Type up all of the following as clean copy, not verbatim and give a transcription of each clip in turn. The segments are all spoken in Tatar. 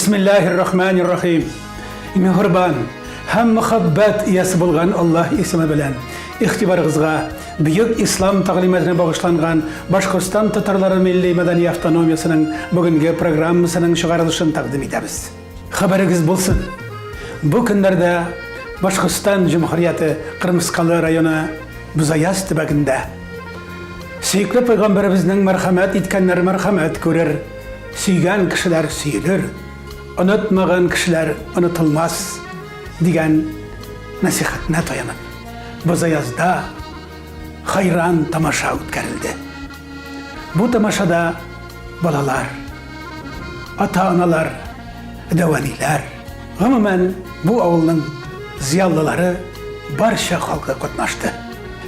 Бисмиллаһир рахманир рахим. Миһербан һәм мөхәббәт иясе булган Аллаһ исеме белән игътибарыгызга бөек ислам тәгълиматына багышланган Башкортстан татарлары милли мәдәни автономиясенең бүгенге программасының чыгарылышын тәкъдим итәбез. Хәбәрегез булсын, бу көннәрдә Башкортстан Җөмһүрияте Кырмыскалы районы Бозаяз төбәгендә сөекле пәйгамбәребезнең мәрхәмәт иткәннәр мәрхәмәт күрер, сөйгән кешеләр сөелер, онытмаган кешеләр онытылмас дигән нәсихәтенә таянып, Бозаязда хайран тамаша үткәрелде. Бу тамашада балалар, ата-аналар, дәвәниләр, гомумән, бу авылның зыялылары, барча халкы катнашты.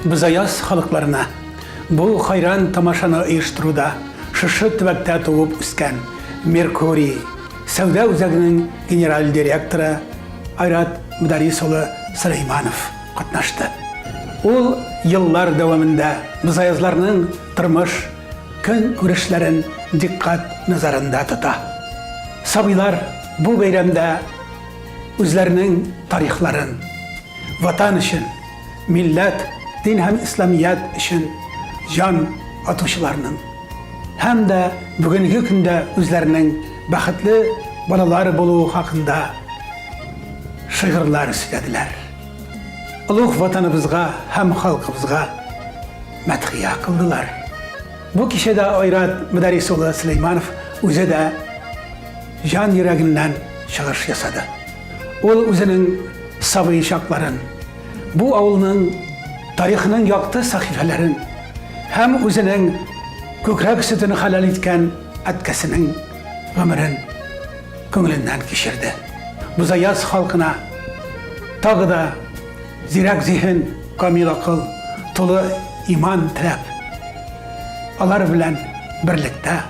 Бозаяз халыкларына бу хайран тамашаны оештыруда шушы төбәктә туып үскән Меркурий сәүдә үзәгенең генераль директоры Айрат Мөдәррис улы Сөләйманов катнашты. Ул еллар дәвамында бозаязларның тормыш, көнкүрешләрен дикъкать назарында тота. Сабыйлар бу бәйрәмдә үзләренең тарихларын, Ватан өчен, милләт, дин һәм исламият өчен җан атучыларның һәм дә бүгенге көндә үзләренең бәхетле балалар булуы хакында шигырьләр сөйләделәр. Олуг Ватаныбызга һәм халкыбызга мәдхия кылдылар. Бу кичәдә Айрат Мөдәррис улы Сөләйманов үзе дә җан йөрәгеннән чыгыш ясады. Ул үзенең сабый чакларын, бу авылның тарихының якты сәхифәләрен һәм үзенең күкрәк сөтен хәләл иткән әткәсенең гомерен күңеленнән кичерде. Бузаяз халкына тагы да зирәк зиһен, камил акыл, тулы иман теләп, алар белән берлектә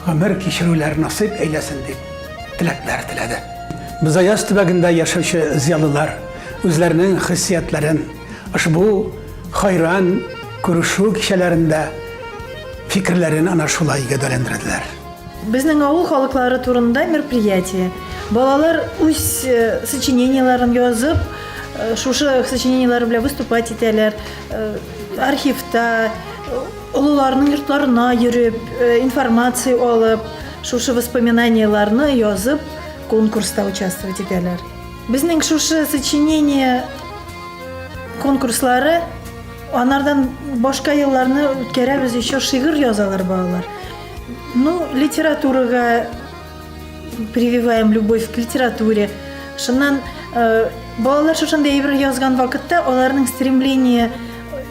гомер кичерүләр насыйп әйләсен дип теләкләр теләде. Бузаяз төбәгендә яшәүче зыялылар үзләренең хиссиятләрен ошбу хайран күрешү кичәләрендә фикерләрен ана шулай гәүдәләндерделәр. Безнең авыл халыклары турында мероприятие. Балалар үз э, сочинениеләрен язып, э, шушы сочинениеләре белән выступать итәләр. Э, архивта, олыларның йортларына йөреп, информация алып, шушы воспоминаниеләрне язып, конкурста участвовать итәләр. Безнең шушы сочинение конкурслары анардан башка елларны үткәрәбез, еще шигырь язалар балалар. Ну, литературага прививаем любовь к литературе. Шуннан э, балалар шушындый әйбер язган вакытта аларның стремление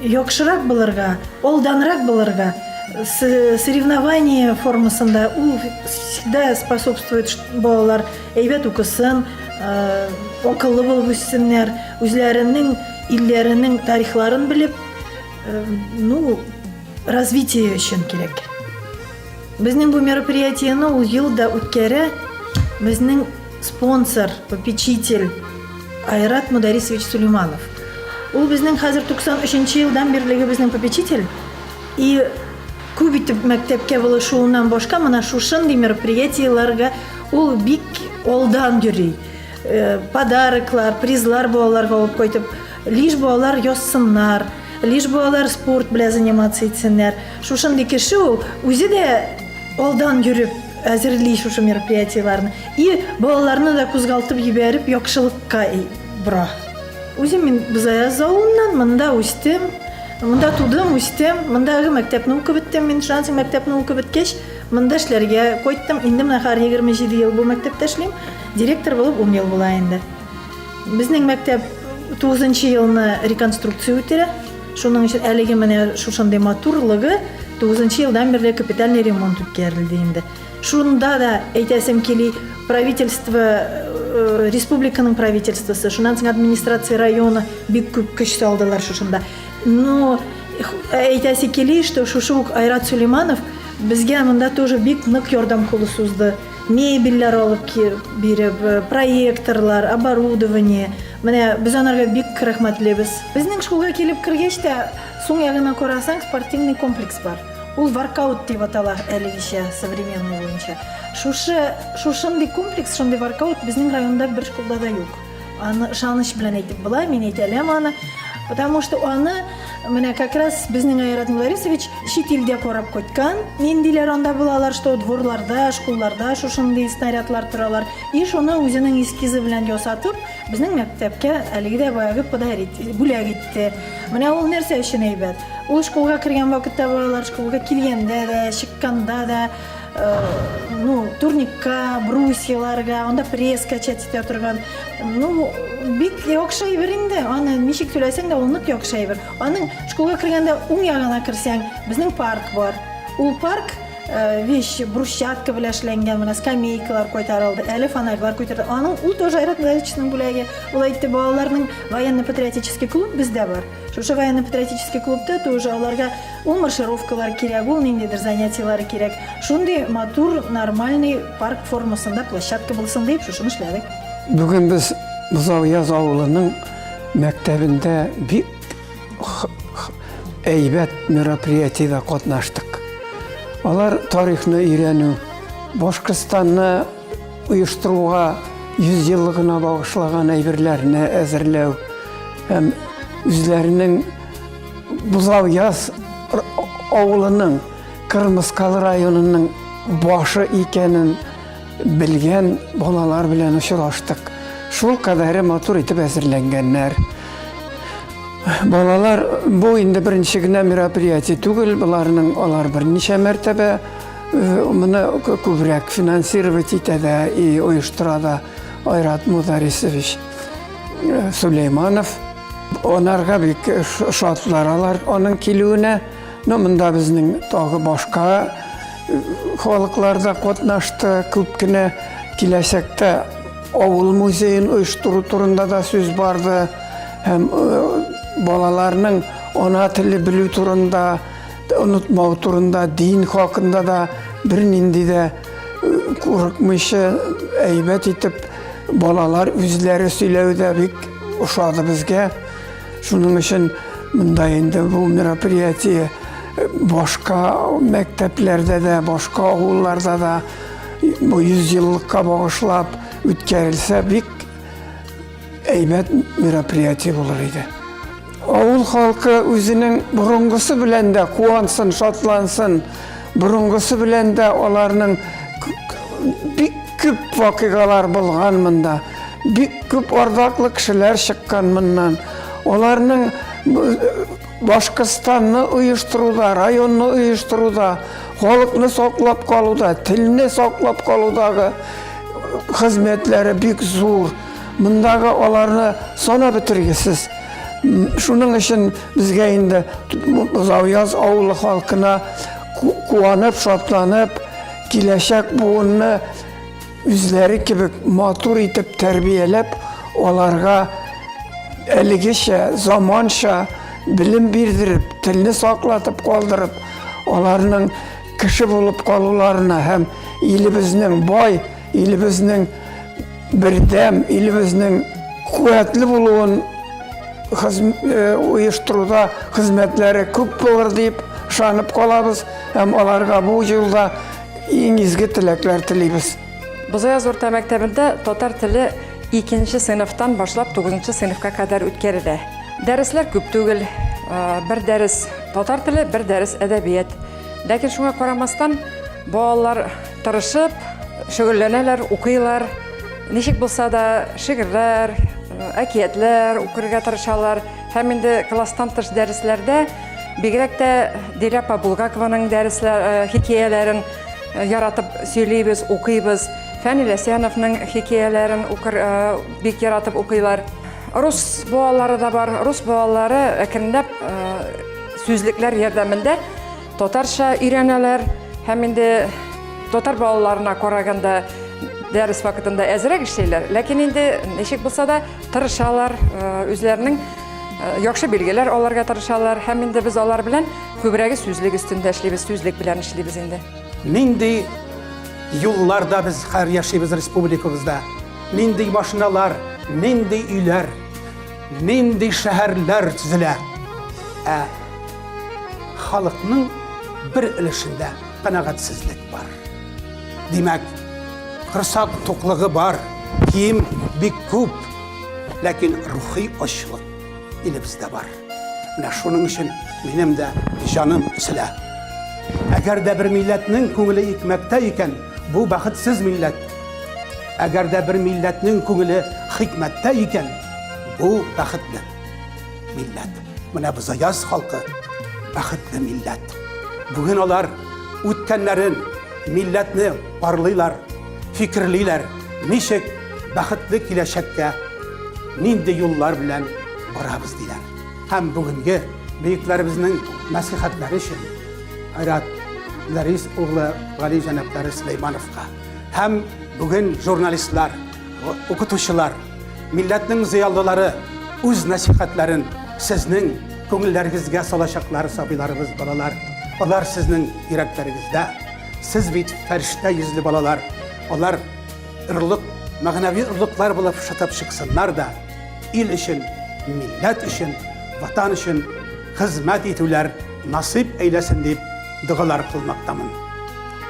яхшырак булырга, алданрак булырга, соревнование формасында ул всегда способствует балалар әйбәт укысын, э, акыллы булып үссеннәр, үзләренең илләренең тарихларын белеп, э, ну, Развитие өчен кирәк. Безнең бу мероприятиене ул ел да үткәрә безнең спонсор, попечитель Айрат Мударисович Сулейманов. Ул безнең хәзер 93 елдан бирлеге безнең попечитель. И күп итеп мәктәпкә булышуыннан башка менә шушындый мероприятиеләргә ул бик алдан йөри. Э, подароклар, призлар балаларга алып кайтып, лишь балалар язсыннар, Лишь бы алар спорт белән заниматься итсеннәр. Шушындый кеше ул, үзе дә алдан йөреп әзерли шушы мероприятиеләрне. И балаларны да кузгалтып җибәреп, яхшылыкка бора. Үзем мин Бозаяз авылыннан, монда үстем. Монда тудым, үстем. Мондагы мәктәпне укып беттем мин. Шуннан соң мәктәпне укып беткәч, монда эшләргә кайттым. Инде менә хәзер 27 ел бу мәктәптә эшлим. Директор булып 10 ел була инде. Безнең мәктәп 9 елны реконструкция үтерә. Шуның өчен әлеге менә шушындый матурлыгы 9 елдан бирле капитальный ремонт үткәрелде инде. Шунда да әйтәсем кили, правительство, э, республиканың правительствосы, шуннан соң администрация района бик күп көч салдылар шушында. Но әйтәсе кили, что шушы ук Айрат Сулейманов безгә монда тоже бик нык ярдәм кулы сузды. Мебельләр алып биреп, проекторлар, оборудование. Менә без анарга бик рәхмәтлебез. Безнең школга килеп кергәч тә, суң ягына карасаң, спортивный комплекс бар. Ул воркаут дип атала әлегечә современный буенча. Шушы шушындый комплекс, шундый воркаут безнең районда бер школда да юк. Аны ышаныч белән әйтеп була, мин әйтә алам аны. Потому что аны менә как раз безнең Айрат Муларисович чит илдә карап кайткан, ниндиләр анда булалар, что дворларда, школларда шушындый снарядлар торалар. И шуны үзенең эскизы белән ясатып, безнең мәктәпкә әлеге дә баягы подарить, бүләк итте. Менә ул нәрсә өчен әйбәт? Ул школга кергән вакытта балалар школга килгәндә дә, чыкканда да, ну, турникка, брусьяларга, анда пресс качать итә торган. Ну, бик яхшы әйбер инде. Аны ничек түләсәң дә, ул нык яхшы әйбер. Аның школга кергәндә уң ягына керсәң, безнең парк бар. Ул парк э, вещь брусчатка белән эшләнгән, менә скамейкалар кайтарылды, әле фонарьлар кайтарды. Аның ул тоже Айрат Муллаевичның бүләге. Ул әйтте, балаларның военно-патриотический клуб бездә бар. Шушы военно-патриотический клубта тоже аларга ул маршировкалар кирәк, ул ниндидер занятиеләре кирәк. Шундый матур, нормальный парк формасында площадка булсын дип шушыны эшләдек. Бүген без Бозауяз авылының мәктәбендә бик әйбәт мероприятиедә катнаштык. Алар тарихны өйрәнү, Башкортстанны оештыруга 100 еллыгына багышлаган әйберләрне әзерләү һәм үзләренең Бозауяз авылының Кырмыскалы районының башы икәнен белгән балалар белән очраштык. Шул кадәре матур итеп әзерләнгәннәр. Балалар, бу инде беренче генә мероприятие түгел, боларның алар берничә мәртәбә Моны күбрәк финансировать итә дә и оештыра да Айрат Мударисович Сулейманов. Анарга бик шатлар алар аның килүенә. Но монда безнең тагы башка халыклар да катнашты. Күп кенә киләчәктә авыл музеен оештыру турында да сүз барды. Һәм балаларның ана теле белү турында Онытмау турында, дин хакында да бернинди дә курыкмыйча әйбәт итеп балалар үзләре сөйләве дә бик ошады безгә. Шуның өчен монда инде бу мероприятие башка мәктәпләрдә дә, башка авылларда да бу 100 еллыкка багышлап үткәрелсә бик әйбәт мероприятие булыр иде. Авыл халкы үзенең борынгысы белән дә куансын, шатлансын. Борынгысы белән дә аларның бик күп вакыйгалар булган монда. Бик күп ардаклы кешеләр чыккан моннан. Аларның Башкортстанны оештыруда, районны оештыруда, халыкны саклап калуда, телне саклап калудагы хезмәтләре бик зур. Мондагы аларны санап бетергесез. Шуның өчен безгә инде Бозауяз авылы халкына куанып, шатланып, киләчәк буынны үзләре кебек матур итеп тәрбияләп, аларга әлегечә, заманча белем бирдереп, телне саклатып калдырып, аларның кеше булып калуларына һәм илебезнең бай, илебезнең бердәм, илебезнең куәтле булуын оештыруда хезмәтләре күп булыр дип ышанып калабыз һәм аларга бу юлда иң изге теләкләр телибез. Бозаяз урта мәктәбендә татар теле икенче сыйныфтан башлап тугызынчы сыйныфка кадәр үткәрелә. Дәресләр күп түгел. Бер дәрес татар теле, бер дәрес әдәбият. Ләкин шуңа карамастан, балалар тырышып шөгыльләнәләр, укыйлар. Ничек булса да шигырьләр, әкиятләр укырга тырышалар. Һәм инде класстан тыш дәресләрдә бигрәк тә Дилә апа Булгакованың дәресләр, хикәяләрен яратып сөйлибез, укыйбыз. Фәнил Әсәновның хикәяләрен укыр, бик яратып укыйлар. Рус балалары да бар. Рус балалары әкренләп сүзлекләр ярдәмендә татарча өйрәнәләр һәм инде татар балаларына караганда дәрес вакытында әзрәк эшлиләр. Ләкин инде ничек булса да тырышалар, үзләренең яхшы билгеләр алырга тырышалар һәм инде без алар белән күбрәге сүзлек өстендә эшлибез, сүзлек белән эшлибез инде. Нинди юлларда без хәзер яшибез республикабызда? Нинди машиналар, нинди өйләр, нинди шәһәрләр төзелә? Ә халыкның бер өлешендә канәгатьсезлек бар. Димәк, корсак туклыгы бар, кием бик күп, ләкин рухи ачлык илебездә бар. Менә шуның өчен минем дә җаным өзелә. Әгәр дә бер милләтнең күңеле икмәктә икән, бу бәхетсез милләт. Әгәр дә бер милләтнең күңеле хикмәттә икән, бу бәхетле милләт. Менә Бозаяз халкы бәхетле милләт. Бүген алар үткәннәрен, милләтне барлыйлар, фикерлиләр, ничек бәхетле киләчәккә нинди юллар белән барабыз диләр. Һәм бүгенге бөекләребезнең нәсихәтләре өчен Айрат Ларис углы Гали җәнәпләре Сөләймановка һәм бүген журналистлар, укытучылар, милләтнең зыялылары үз нәсихәтләрен сезнең күңелләрегезгә салачаклар, сабыйларыбыз, балалар. Алар сезнең йөрәкләрегездә. Сез бит фәрештә йөзле балалар. Алар орлык, мәгънәви орлыклар булып шытып чыксыннар да, ил өчен, милләт өчен, ватан өчен хезмәт итүләр насыйп әйләсен дип догалар кылмактамын.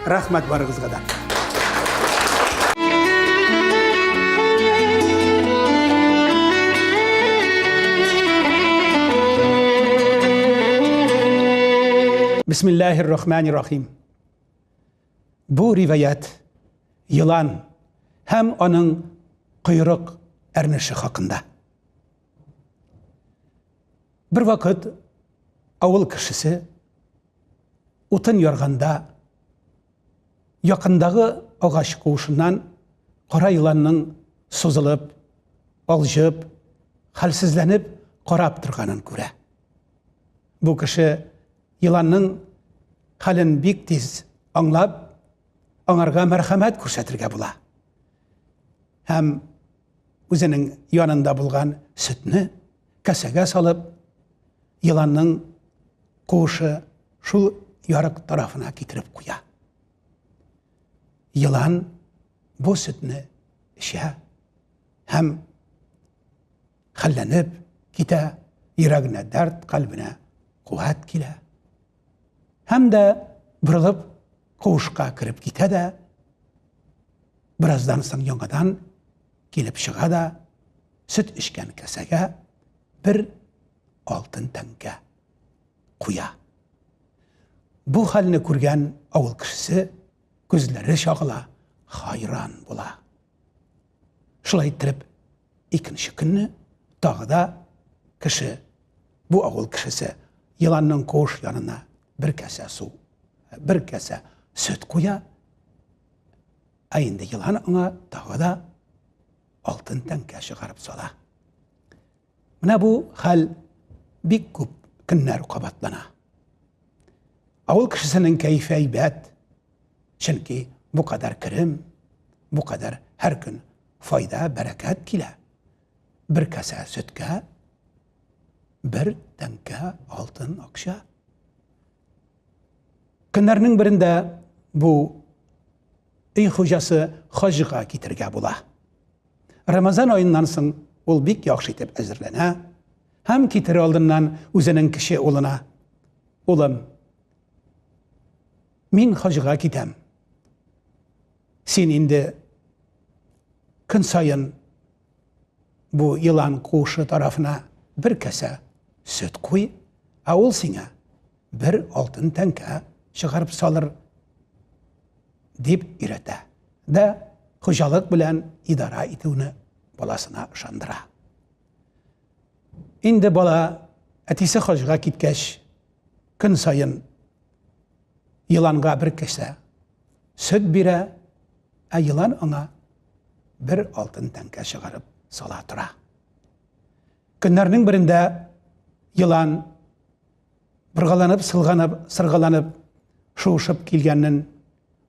Рәхмәт барыгызга да. Бисмиллахир рахманир рахим. Бу риваять елан һәм аның койрык әрнеше хакында. Бер вакыт авыл кешесе утын ярганда якындагы агач куышыннан кара еланның сузылып, алҗып, хәлсезләнеп карап торганын күрә. Бу кеше еланның хәлен бик тиз аңлап, аңарга мәрхәмәт күрсәтергә була. Һәм үзенең янында булган сөтне кәсәгә салып, еланның куышы шул ярык тарафына китереп куя. Елан бу сөтне эчә һәм хәлләнеп китә, йөрәгенә дәрт, кальбенә куәт килә. Һәм дә борылып куышка кереп китә дә, бераздан соң яңадан килеп чыга да, сөт эчкән кәсәгә бер алтын тәңкә куя. Бу хәлне күргән авыл кешесе күзләре чагыла, хайран була. Шулай иттереп, икенче көнне тагы да кеше, бу авыл кешесе еланның куыш янына бер кәсә су, бер кәсә сөт куя. Ә инде елан аңа тагы да алтын тәңкә чыгарып сала. Менә бу хәл бик күп көннәр кабатлана. Авыл кешесенең кәефе әйбәт, чөнки бу кадәр керем, бу кадәр һәр көн файда, бәрәкәт килә. Бер кәсә сөткә, бер тәңкә алтын акча. Көннәрнең берендә бу өй хуҗасы хаҗга китергә була. Рамазан аеннан соң ул бик яхшы итеп әзерләнә һәм китер алдыннан үзенең кече улына: "Улым, мин хаҗга китәм. Син инде көн саен бу елан куышы тарафына бер кәсә сөт куй, ә ул сиңа бер алтын тәңкә чыгарып салыр, дип өйрәтә. Дә хуҗалык белән идара итүне баласына ышандыра. Инде бала әтисе хаҗга киткәч, көн саен еланга бер кәсә сөт бирә, ә елан аңа бер алтын тәңкә чыгарып сала тора. Көннәрнең берендә елан боргаланып, сылганып, сыргаланып, шуышып килгәнен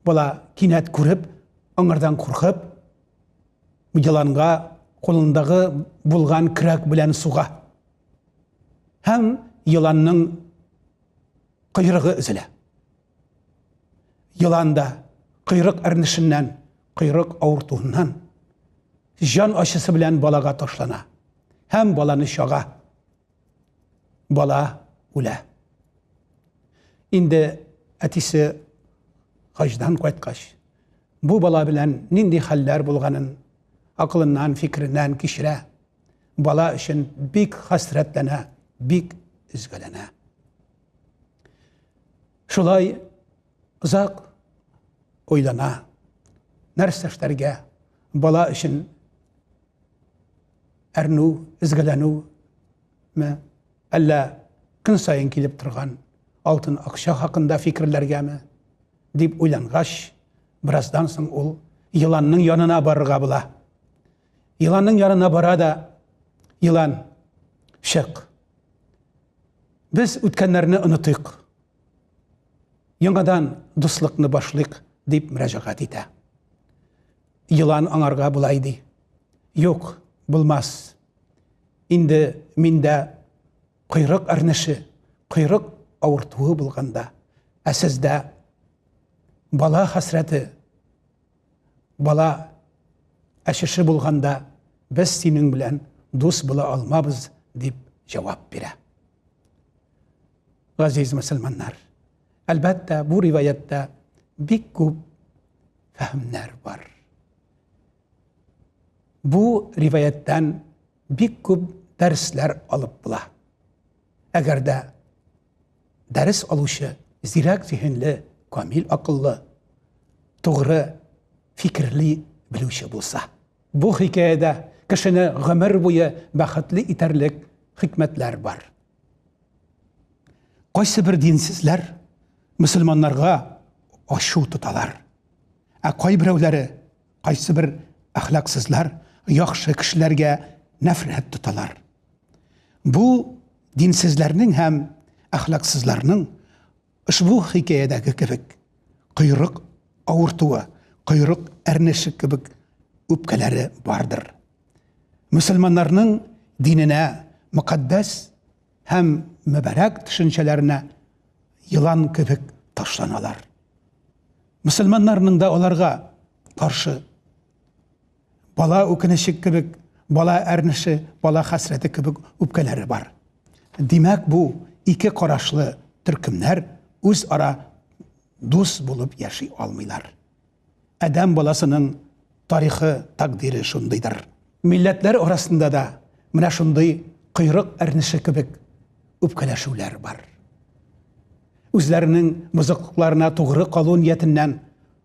бала кинәт күреп, аңардан куркып, еланга кулындагы булган көрәк белән суга. Һәм еланның койрыгы өзелә. Елан да койрык әрнешеннән, койрык авыртуыннан җан ачысы белән балага ташлана һәм баланы чага. Бала үлә. Инде Әтисе хаҗдан кайткач, бу бала белән нинди хәлләр булганын акылыннан, фикереннән кичерә. Бала өчен бик хәсрәтләнә, бик өзгәләнә. Шулай озак уйлана. Нәрсә эшләргә? Бала өчен әрнү, өзгәләнүме? Әллә көн саен килеп торган алтын акча хакында фикерләргәме? Дип уйлангач, бераздан соң ул еланның янына барырга була. Еланның янына бара да, елан, чык. Без үткәннәрне онытыйк. Яңадан дуслыкны башлыйк, дип мөрәҗәгать итә. Елан аңарга болай ди. Юк, булмас. Инде миндә койрык әрнеше, койрык авыртуы булганда, ә сездә бала хәсрәте, бала әчеше булганда без синең белән дус була алмабыз, дип җавап бирә. Газиз мөселманнар, әлбәттә, бу риваятьтә бик күп фәһемнәр бар. Бу риваятьтән бик күп дәресләр алып була. Әгәр дә дәрес алучы зирәк зиһенле, камил акыллы, тугры фикерли белүче булса. Бу хикәядә кешене гомер буе бәхетле итәрлек хикмәтләр бар. Кайсы бер динсезләр мөселманнарга ачу тоталар. Ә кайберәүләре, кайсы бер әхлаксызлар яхшы кешеләргә нәфрәт тоталар. Бу динсезләрнең һәм әхлаксызларның ошбу хикәядәге кебек койрык авыртуы, койрык әрнеше кебек үпкәләре бардыр. Мөселманнарның диненә мөкатдәс һәм мөбарәк төшенчәләренә елан кебек ташланалар. Мөселманнарның да аларга каршы бала үкенече кебек, бала әрнеше, бала хәсрәте кебек үпкәләре бар. Димәк, бу ике карашлы төркемнәр үзара дус булып яши алмыйлар. Адәм баласының тарихы, тәкъдире шундыйдыр. Милләтләр арасында да менә шундый койрык әрнеше кебек үпкәләшүләр бар. Үзләренең бозыклыкларына тугры калу ниятеннән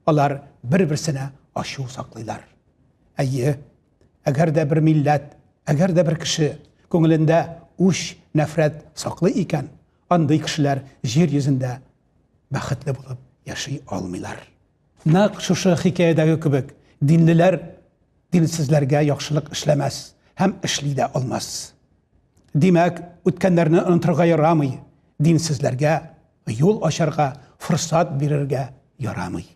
алар бер-берсенә ачу саклыйлар. Әйе, әгәр дә бер милләт, әгәр дә бер кеше күңелендә үч, нәфрәт саклый икән, андый кешеләр җир йөзендә бәхетле булып яши алмыйлар. Нәкъ шушы хикәядәге кебек, динлеләр динсезләргә яхшылык эшләмәс һәм эшли дә алмас. Димәк, үткәннәрне онытырга ярамый, динсезләргә юл ачарга, форсат бирергә ярамый.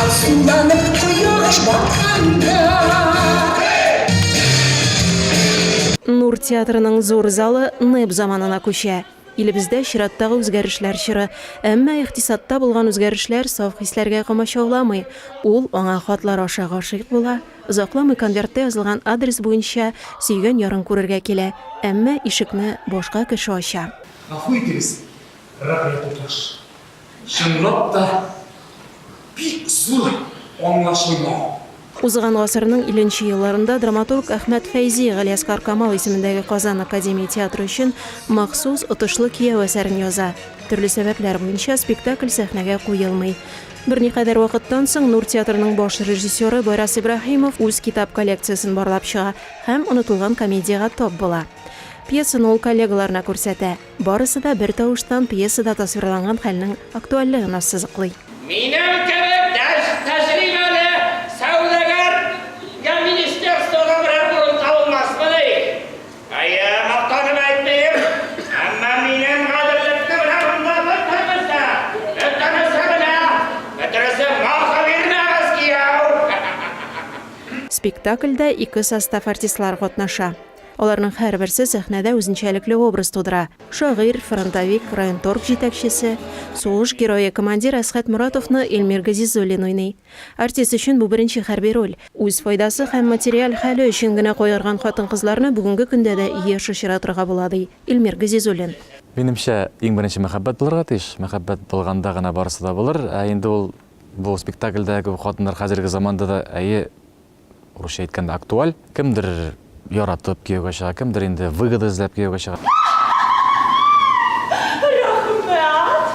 Алсуланып кояш батканда. Нур театрының зур залы НЭП заманына күчә. Илебездә чираттагы үзгәрешләр чоры. Әмма икътисадта булган үзгәрешләр саф хисләргә комачауламый. Ул аңа хатлар аша гашыйк була, озакламый конвертта язылган адрес буенча сөйгән ярын күрергә килә, әмма ишекне башка кеше ача. Гафу итегез, Рәкыя туташ. Чынлап та, бик зур аңлашылмау. Узган гасырның 50 нче елларында драматург Әхмәт Фәйзи Галиәсгар Камал исемендәге Казан академия театры өчен махсус Отышлы кияү әсәрен яза. Төрле сәбәпләр буенча спектакль сәхнәгә куелмый. Берникадәр вакыттан соң Нур театрының баш режиссеры Байрас Ибраһимов үз китап коллекциясен барлап чыга һәм онытылган комедиягә тап була. Пьесаны ул коллегаларына күрсәтә. Барысы да бертавыштан пьесада тасвирланган хәлнең актуальлыгын ассызыклый. Минем кебек тәҗрибәле сәүдәгәргә министерствода берәр урын табылмасмыни? Әйе, мактанып әйтмим, әмма минем гаделлекне менә монда бөтенесе, бөтенесе белә, бөтенесе махы бирмәгез, кияү! Спектакльдә ике состав артистлары катнаша. Аларның һәрберсе сәхнәдә үзенчәлекле образ тудыра. Шагыйрь, фронтовик, районторг җитәкчесе, сугыш герое, командир Әсхәт Моратовны Эльмир Газизуллин уйный. Артист өчен бу беренче хәрби роль. Үз файдасы һәм материаль хәле өчен генә кайгырган хатын-кызларны бүгенге көндә дә еш очратырга була, ди Эльмир Газизуллин. Минемчә, иң беренче мәхәббәт булырга тиеш. Мәхәббәт булганда гына барысы да булыр. Ә инде ул бу спектакльдәге хатыннар хәзерге заманда да, әйе, Русча әйткәндә, актуаль. Кемдер яратып кияүгә чыга, кемдер инде выгода эзләп кияүгә чыга. Рәхмәт!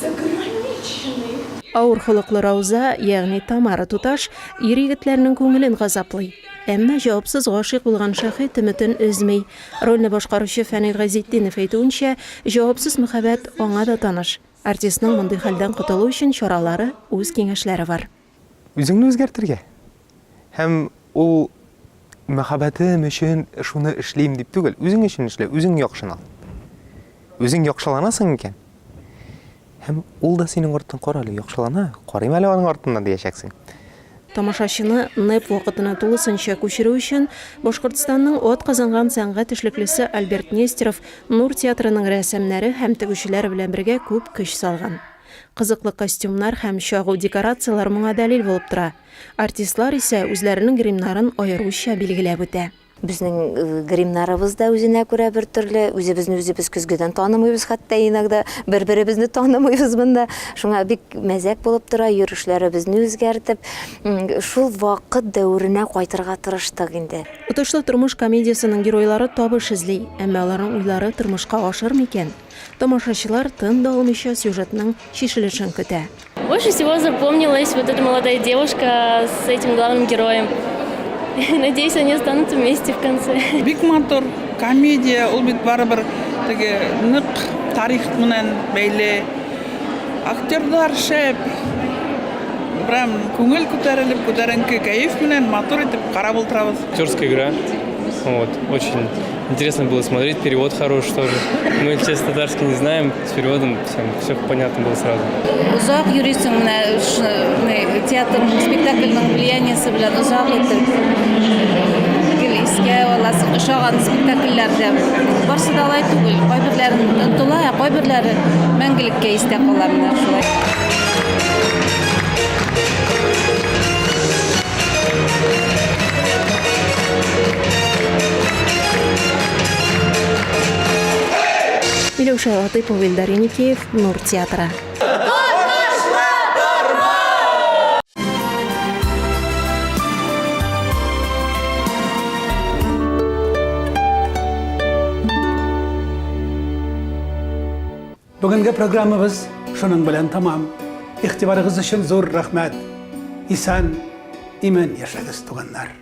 Заграничный. Авыр холыклы Рауза, ягъни Тамара туташ, ир-егетләрнең күңелен газаплый. Әмма җавапсыз гашыйк булган Шаһит өметен өзми. Рольне башкаручы Фәнил Гайзетдинов әйтүенчә, җавапсыз мөхәббәт аңа да таныш. Артистның мондый хәлдән котылу өчен чаралары, үз киңәшләре бар. Үзеңне үзгәртергә. Һәм ул мәхәббәтем өчен шуны эшлим дип түгел, үзең өчен эшлә, үзең яхшына. Үзең яхшыланасың икән, һәм ул да синең арттан кара әле, яхшылана, карыйм әле аның артыннан диячәксең. Тамашачыны НЭП вакытына тулысынча күчерү өчен Башкортстанның атказанган сәнгать эшлеклесе Альберт Нестеров Нур театрының рәссамнары һәм тегүчеләре белән бергә күп көч салган. Кызыклы костюмнар һәм чагу декорацияләр моңа дәлил булып тора. Артистлар исә үзләренең гримнарын аеруча билгеләп үтә. Безнең гримнарыбыз да үзенә күрә бер төрле, үзебезне үзебез көзгедән танымыйбыз хәтта иногда, бер-беребезне танымыйбыз монда. Шуңа бик мәзәк булып тора, йөрешләребезне үзгәртеп, шул вакыт дәверенә кайтырга тырыштык инде. Отышлы тормыш комедиясенең геройлары табыш эзли, әмма аларның уйлары тормышка ашыр микән? Тамашачылар тын да алмыйча сюжетның чишелешен көтә. Больше всего запомнилась вот эта молодая девушка с этим главным героем. Надеюсь, они останутся вместе в конце. Бик матур комедия, ул бит барыбер теге нык тарих менән бәйле. Актерлар шәп. Прям күңел күтәрелеп, күтәренке кәеф менән матур итеп карап утырабыз. Актерская игра. Вот, очень интересно было смотреть, перевод хороший тоже. Мы, честно, татарский не знаем, с переводом всем все понятно было сразу. Озак йөрисең менә шушы театр спектакльнең влияниесе белән озак итеп гел искә аласың, ошаган спектакльләрдә. Барсы да алай түгел, кайберләрен онытыла, ә кайберләре мәңгелеккә истә кала менә шулай. Миләүшә Латыйпова, Илдар Еникеев, Нур театры. Бүгенге программабыз шуның белән тәмам. Игътибарыгыз өчен зур рәхмәт. Исән, имин яшәгез, туганнар.